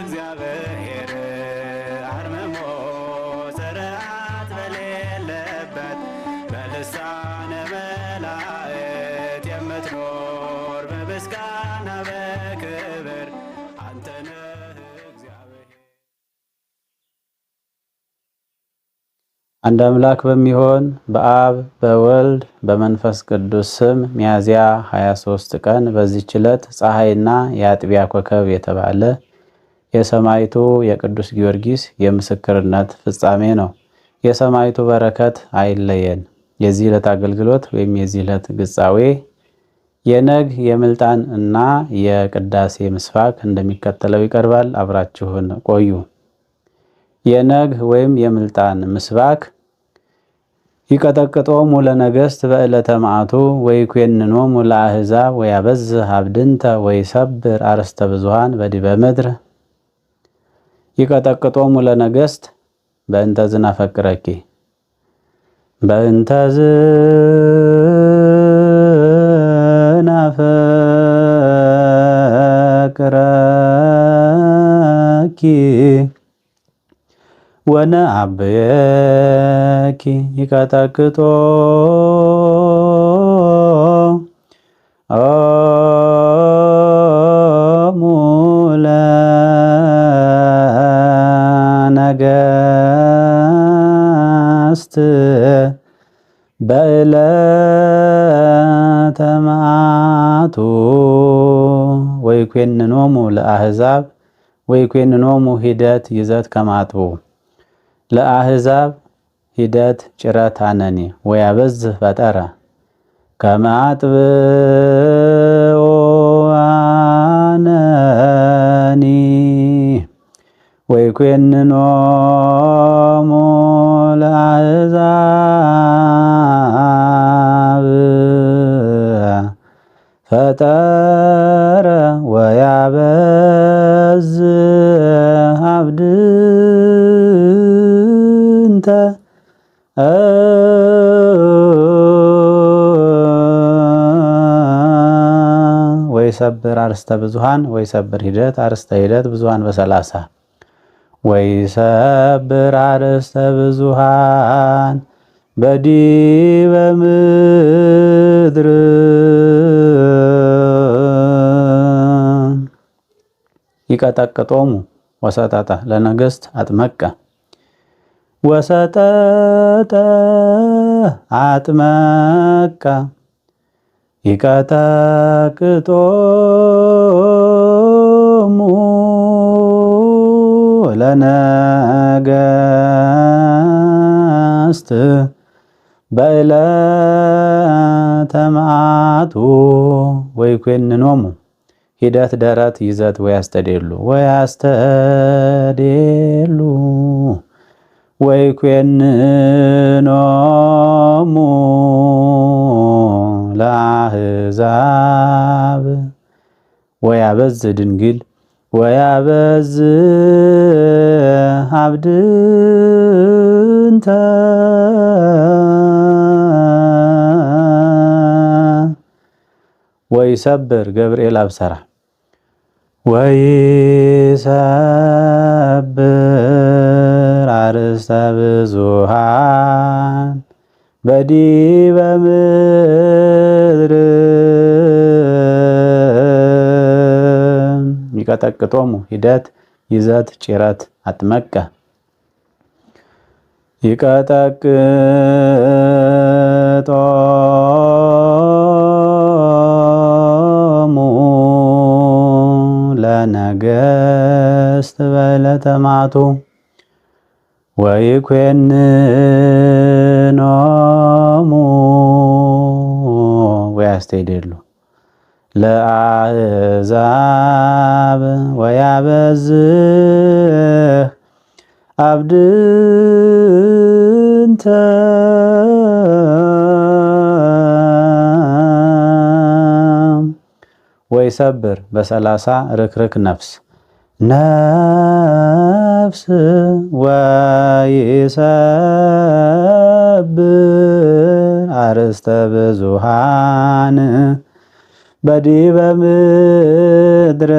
እግዚአብሔር አርምሞ ስርዓት በሌለበት በልሳነ መላእክት የምትኖር በምስጋና በክብር አንተ ነህ እግዚአብሔር። አንድ አምላክ በሚሆን በአብ በወልድ በመንፈስ ቅዱስ ስም ሚያዝያ 23 ቀን በዚህች ዕለት ፀሐይና የአጥቢያ ኮከብ የተባለ የሰማዕቱ የቅዱስ ጊዮርጊስ የምስክርነት ፍጻሜ ነው። የሰማዕቱ በረከት አይለየን። የዚህ ዕለት አገልግሎት ወይም የዚህ ዕለት ግጻዌ የነግ የምልጣን እና የቅዳሴ ምስባክ እንደሚከተለው ይቀርባል። አብራችሁን ቆዩ። የነግ ወይም የምልጣን ምስባክ ይቀጠቅጦሙ ለነገሥት በዕለተ መዓቱ ወይኩንኖሙ ለአሕዛብ ወያበዝህ አብድንተ ወይሰብር አርእስተ ብዙኃን በዲበ ምድር። ይቀጠቅጦሙ ለነገሥት በእንተ ዝናፈቅረኪ በእንተ ዝናፈቅረኪ ወነአብየኪ ይቀጠቅጦ ለነገስት በዕለተ መዓቱ ወይኩንኖሙ ለአሕዛብ ወይኩንኖሙ ሂደት ይዘት ከማጥቡ ለአሕዛብ ሂደት ጭረት አነኒ ወያበዝህ ፈጠረ ከማጥብኦ አነኒ ወይኩንኖሙ ለአሕዛብ ፈጠረ ወያበዝህ አብድንተ ወይሰብር አርስተ ብዙሃን ወይሰብር ሂደት አርስተ ሂደት ብዙሃን በሰላሳ ወይሰብር አርእስተ ብዙሃን በዲበ ምድር። ይቀጠቅጦሙ ወሰጠጠ ለነገሥት አጥመቀ ወሰጠጠ አጥመቀ ይቀጠቅጦሙ ለነገስት በዕለተ መዓቱ ወይኩንኖሙ ሂደት ደረት ይዘት ወያስተዴሉ ወያስተዴሉ ወይኩንኖሙ ለአሕዛብ ወያበዝ ድንግል ወያበዝ አብድንተ ወይሰብር ገብርኤል አብሰራ ወይሰብር አርእስተ ብዙኃን በዲበ ምድር ይቀጠቅጦሙ ሂደት ይዘት ጭረት አጥመቀ ይቀጠቅጦሙ ለነገስት በዕለተ መዓቱ ወይኩንኖሙ ወያስተይደሉ ለአሕዛብ ወያበዝህ አብድንተ ወይሰብር በሰላሳ ርክርክ ነፍስ ነፍስ ወይሰብር አርእስተ ብዙሃን በዲበ ምድር።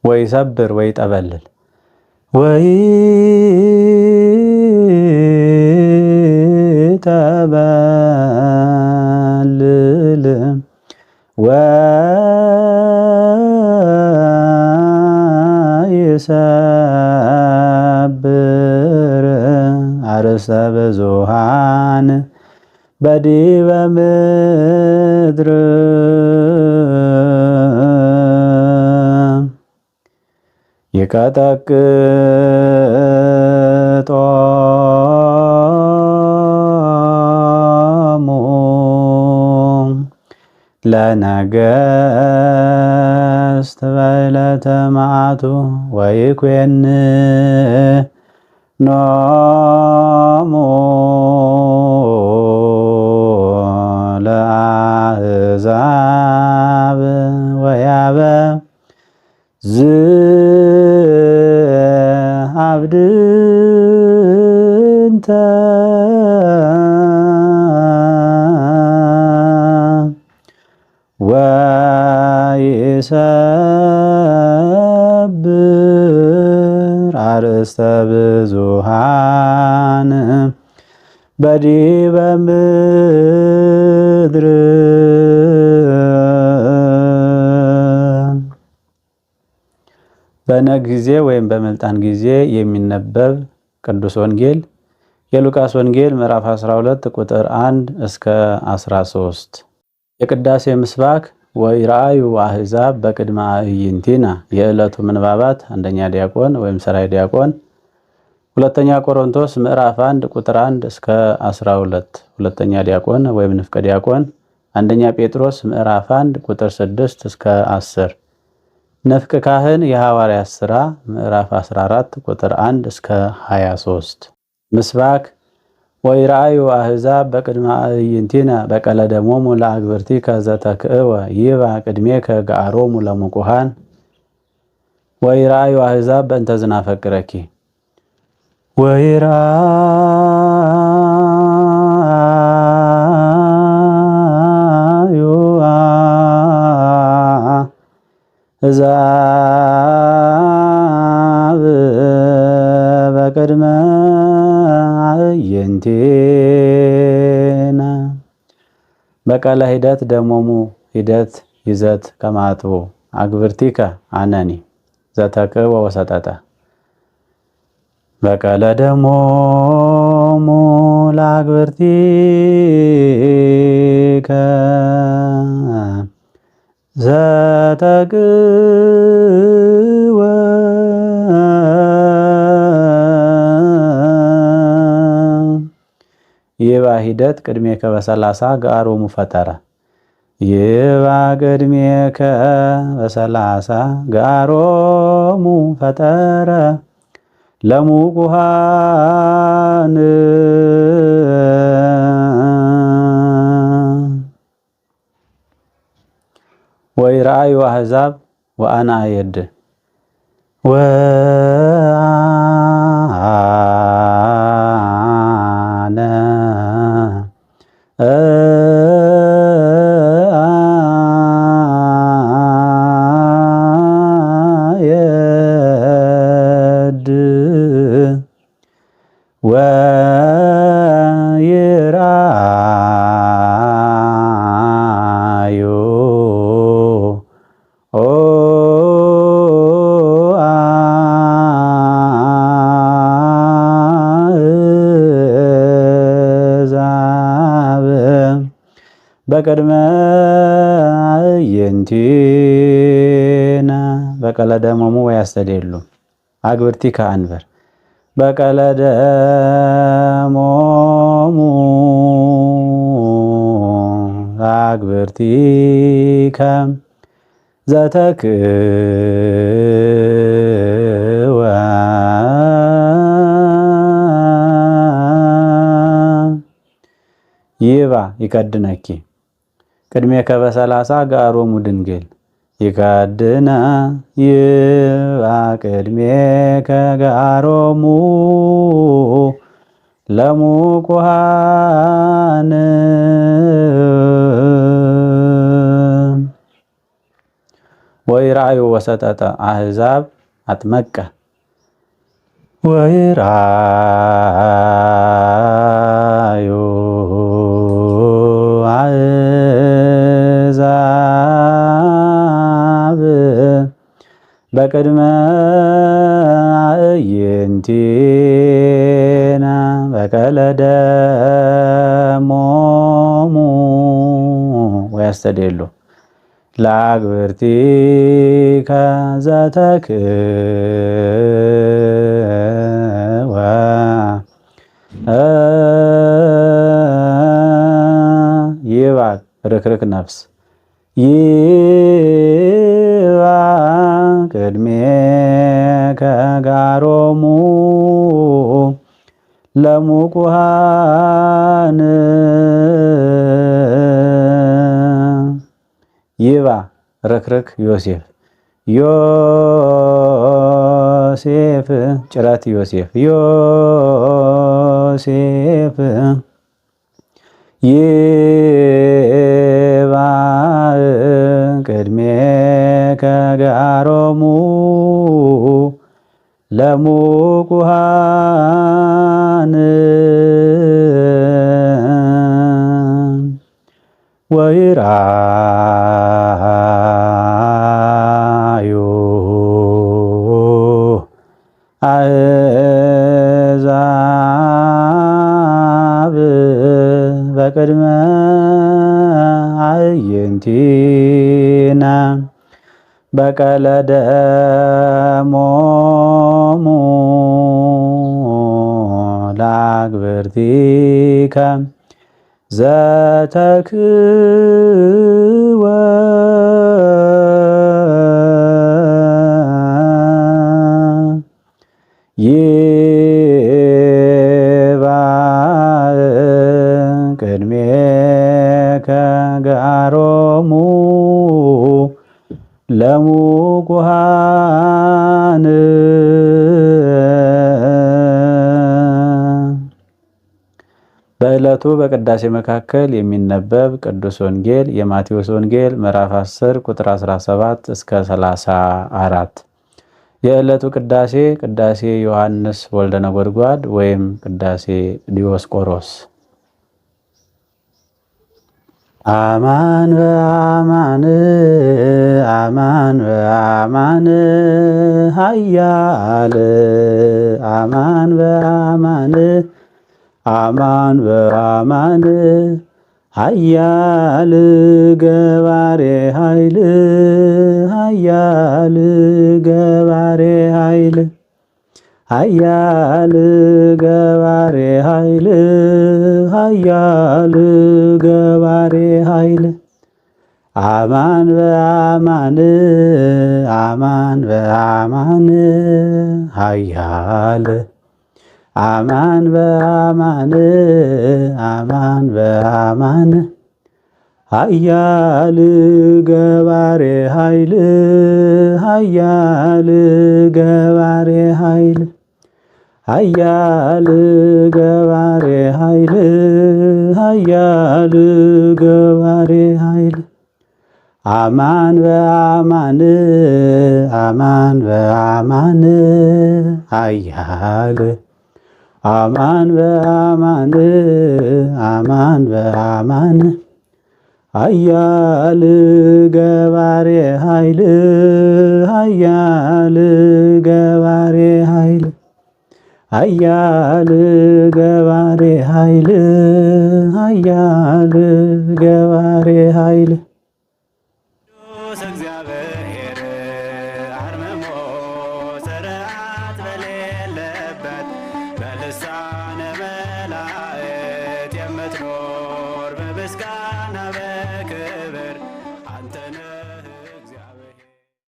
ወይሰብር ወይጠበልል ወይጠበልል ወይሰብር አርእስተ ብዙኃን በዲበ ምድር ይቀጠቅጦሙ ለነገሥት በዕለተ መዓቱ ወይኩነኖሙ ለአሕዛብ ወያበ ዝአብድንተ ወይሰብር አርእስተ ብዙኃን በዲበ ምድር። በነግ ጊዜ ወይም በመልጣን ጊዜ የሚነበብ ቅዱስ ወንጌል የሉቃስ ወንጌል ምዕራፍ 12 ቁጥር 1 እስከ 13። የቅዳሴ ምስባክ ወይርአዩ አሕዛብ በቅድመ አዕይንቲነ። የዕለቱ ምንባባት አንደኛ ዲያቆን ወይም ሰራይ ዲያቆን፣ ሁለተኛ ቆሮንቶስ ምዕራፍ 1 ቁጥር 1 እስከ 12፣ ሁለተኛ ዲያቆን ወይም ንፍቀ ዲያቆን፣ አንደኛ ጴጥሮስ ምዕራፍ 1 ቁጥር 6 እስከ 10፣ ንፍቅ ካህን የሐዋርያት ሥራ ምዕራፍ 14 ቁጥር 1 እስከ 23። ምስባክ ወይርአዩ አሕዛብ በቅድመ አዕይንቲነ በቀለ ደሞሙ ለአግብርቲከ ዘተክእወ ይባ ቅድሜከ ገአሮሙ ለሙቁሃን ወይርአዩ አሕዛብ በእንተ ዝናፈቅረኪ። ወይርአዩ አሕዛብ በቅድመ አዕይንቲነ በቀለ ሂደት ደሞሙ ሂደት ይዘት ከማጥቦ አግብርቲከ አነኒ ዘተክእወ ወሰጠጠ በቀለ ደሞሙ ለአግብርቲከ ዘተክእወ ይባ ሂደት ቅድሜከ በሰላሳ ገአሮሙ ፈጠረ ይባ ቅድሜከ በሰላሳ ገአሮሙ ፈጠረ ለሙቁሃን ወይርአዩ አሕዛብ ወአነ አየድ ወአነ አየድ ወይርአዩ አሕዛብ በቅድመ አዕይንቲነ በቀለ ደሞሙ ወያስተዴሉ አግብርቲከ አንበር በቀለ ደሞሙ አግብርቲከ ዘተክእወ ይባ ይከድነኪ ቅድሜከ በሰላሳ ጋሮሙ ድንግል ይከድነ ይባ ቅድሜከ ጋሮሙ ለሙቁሃን ወይርአዩ ወሰጠጠ አሕዛብ አጥመቀ ወይርአዩ አሕዛብ በቅድመ አዕይንቲነ በቀለ ደሞሙ ወያስተዴሉ ለአግብርቲከ ዘተክወ ይባል ርክርክ ነፍስ ይባ ቅድሜከ ጋሮሙ ለሙቁሃን ይባ ርክርክ ዮሴፍ ዮሴፍ ጭረት ዮሴፍ ዮሴፍ ይባ ቅድሜከ ጋሮሙ ለሙቁሃን ወይርአዩ አሕዛብ በቅድመ አዕይንቲነ በቀለ ደሞሙ ለአግብርቲከ ዘተክወ ይባእ ቅድሜከ ጋሮሙ ለሙቁሃን። በዕለቱ በቅዳሴ መካከል የሚነበብ ቅዱስ ወንጌል የማቴዎስ ወንጌል ምዕራፍ 10 ቁጥር 17 እስከ 34። የዕለቱ ቅዳሴ ቅዳሴ ዮሐንስ ወልደ ነጎድጓድ ወይም ቅዳሴ ዲዮስቆሮስ። አማን በአማን አማን በአማን ኃያል አማን በአማን አማን በአማን ኃያል ገባሬ ኃይል ኃያል ገባሬ ኃይል ኃያል ገባሬ ኃይል ኃያል ገባሬ ኃይል አማን በአማን አማን በአማን ኃያል አማን በአማን አማን በአማን ኃያል ገባሬ ኃይል ኃያል ገባሬ ኃይል ኃያል ገባሬ ኃይል ኃያል ገባሬ ኃይል አማን በአማን አማን በአማን ኃያል አማን በአማን አማን በአማን ኃያል ገባሬ ኃይል ኃያል ገባሬ ኃይል ኃያል ገባሬ ኃይል ኃያል ገባሬ ኃይል እግዚአብሔር